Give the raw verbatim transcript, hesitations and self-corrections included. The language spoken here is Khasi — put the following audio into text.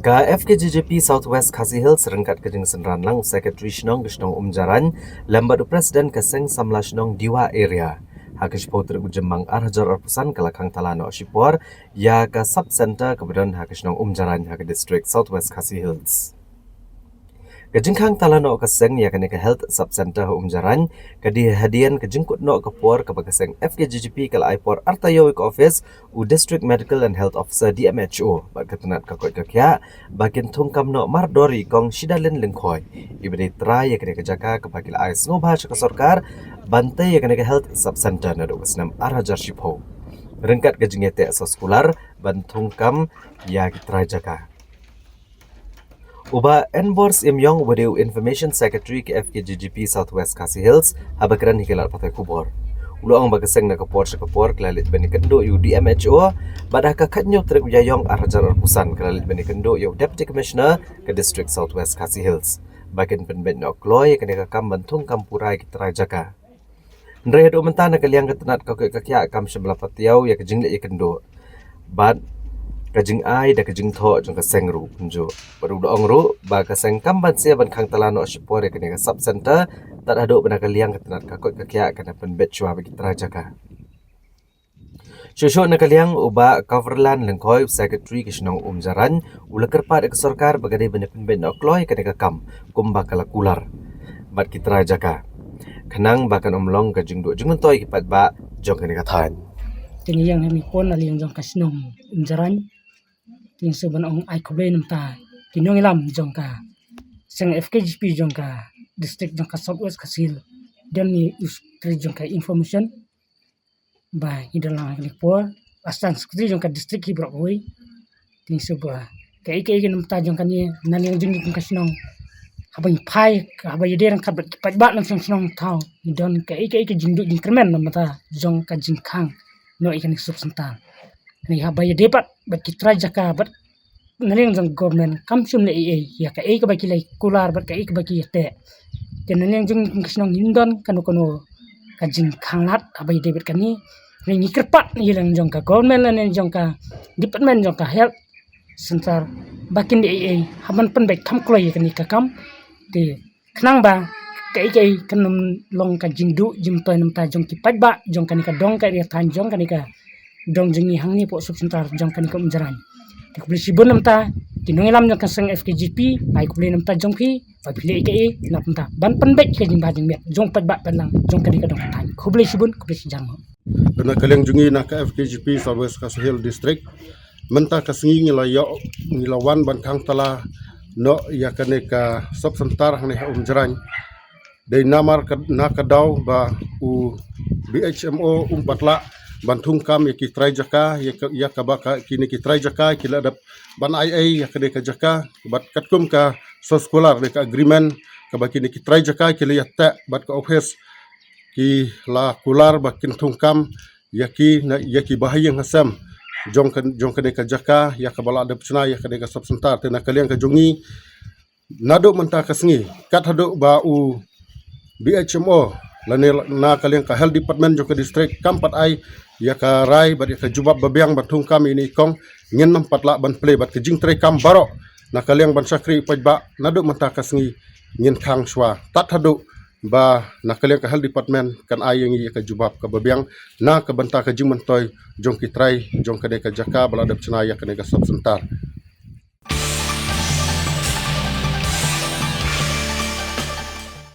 Ka F K J G P South West Khasi Hills ryngkat ka jingsynran lang u Secretary Shnong ka shnong Umjarain lem bad u President ka Seng Samla Shnong Dewa Area ha ka shiphew tarik u Jymmang ar hajar arphew san ka la khang tala noh shipor ïa ka Sub Center kaba don ha ka shnong Umjarain ha ka District South West Khasi Hills. Ka jingkhang tala noh ka seng ïa kane ka Health Sub Center ha Umjarain ka dei hadien ka jingkut noh ka por kaba ka seng F K J G P ka la ai por arta ïew ïa ka office u District Medical and Health Officer, D M H O, bad ka tnat ka koit ka khiah ba kin thungkam noh mardor ïa i Kong Shidalin Lyngkhoi iba dei trai ïa kane ka jaka kaba ki la ai sngewbha sha ka sorkar ban tei ïa kane ka Health Sub Center naduh ka snem ar hajar shiphew ryngkat ka jingïateh soskular ban thungkam ïa ki trai jaka. U Bah Enbor Syiemïong uba dei u Information Secretary ka F K J G P South West Khasi Hills haba kren ha ki lad pathai khubor, u la ong ba ka seng na ka por sha ka por ka la leit ban ïakynduh ïa u D M H O bad ha ka khathynñiew tarik u Ïaïong ar hajar arphew san ka la leit ban ïakynduh ïa u Deputy Commissioner ka District South West Khasi Hills ba kin pynbeit noh kloi ïa kane ka kam ban thungkam pura ïa ki trai jaka. Hynrei haduh mynta na ka liang ka tnat ka koit ka khiah kam shym la patiaw ïa ka jingleit ïakynduh bad ka jingai da ka jingthoh jong ka seng ruh kumjuh. Bad u la ong ruh ba ka seng kam banse ban khang tala noh shipor ïa kane ka Sub Center tad haduh ba na ka liang ka tnat ka koit ka khiah kan pynbeit shuwa bad ki trai jaka. Shuh shuh na ka liang u Bah Coverland Lyngkhoi, u Secretary ka shnong Umjarain, u la kyrpad ïa ka sorkar ba ka dei ban pynbeit noh kloi ïa kane ka kam kumba ka la kular bad ki trai jaka khnang ba kan ym long ka jingduh jingmyntoi ïa ki paidbah jong kane ka thaiñ. Te ngi ïeng ha ngi pun na liang jong ka shnong Umjarain, te ngi shu ban ong ai khublei na bynta ki nongïalam jong ka seng F K J P jong ka district jong ka South West Khasi Hills. Don ni u Secretary jong ka Information ba ngi don lang ha kane ka por, Assistant Secretary jong ka district hi baroh kawei. Te ngi shu ba kaei kaei ka na bynta jong kane na liang jong ngi kum ka shnong, haba ngi phai, haba ïadei ryngkat bad ki paidbah na shnong shnong thaw, ngi don kaei kaei ka jingduh jingkyrmen na bynta jong ka jingkhang noh ïa kane ka Sub Center. Ngi haba ïadei bad bad ki trai jaka bad na liang jong government kam shym leh ei ei ïa kaei kaba ki la kular bad kaei kaba ki ïateh. Te na liang jong ngi kum ka shnong ngim don kano kano ka jingkhanglad haba ïadei bad kane. Ngi kyrpad na liang jong ka government lane jong ka department jong ka health center ba kin leh ei ei haba pynbeit kham kloi ïa kane ka kam. Te khnang ba kaei kaei kan ym long ka jingduh jingmyntoi na bynta jong ki paidbah jong kane ka dong ka ri thaiñ jong kane ka dong jong ngi hangne hapoh Sub Center jong kane ka Umjarain. Te khublei shibun na bynta ki nongïalam jong ka seng F K J P, ai khublei na bynta jong phi ba phi leh kaei na bynta ban pynbeit ka jingbha jingmiat jong paidbah paidlang jong kane ka dong ka thaiñ. Khublei shibun, khublei shihajar nguh. Te na ka liang jong ngi na ka F K J P South West Khasi Hills District, mynta ka sngi ngi la ïoh, ngi la wan ban khang tala noh ïa kane ka Sub Center hangne ha Umjarain. Dei namar ka, na ka daw ba u B H M O um pat lah ban thungkam ïa ki trai jaka, ïa ka, ïa kaba ka, kine ki trai jaka ki la dep ban ai ei ïa kane ka jaka bad katkum ka soskular ne ka agreement kaba kine ki trai jaka ki la ïateh bad ka office, ki la kular ba kin thungkam ïa ki na, ïa ki bahaïing hasem jong ka, jong kane ka jaka ïa kaba la dep shna ïa kane ka Sub Center. Te na ka liang ka jong ngi, naduh mynta ka sngi kat haduh ba u B H M O lane na ka liang ka health department jong ka district kam pat ai ïa ka rai bad ïa ka jubab babiang ban thungkam ïa ine i kong, ngin ym pat lah ban plie bad ka jingtrei kam baroh na ka liang ban shakri paidbah naduh mynta ka sngi ngin khang shuwa tad haduh ba na ka liang ka health department kan ai ïa ngi ïa ka jubab kaba biang na ka bynta ka jingmyntoi jong ki trai jong kane ka jaka ba la dep shna ïa kane ka Sub Center.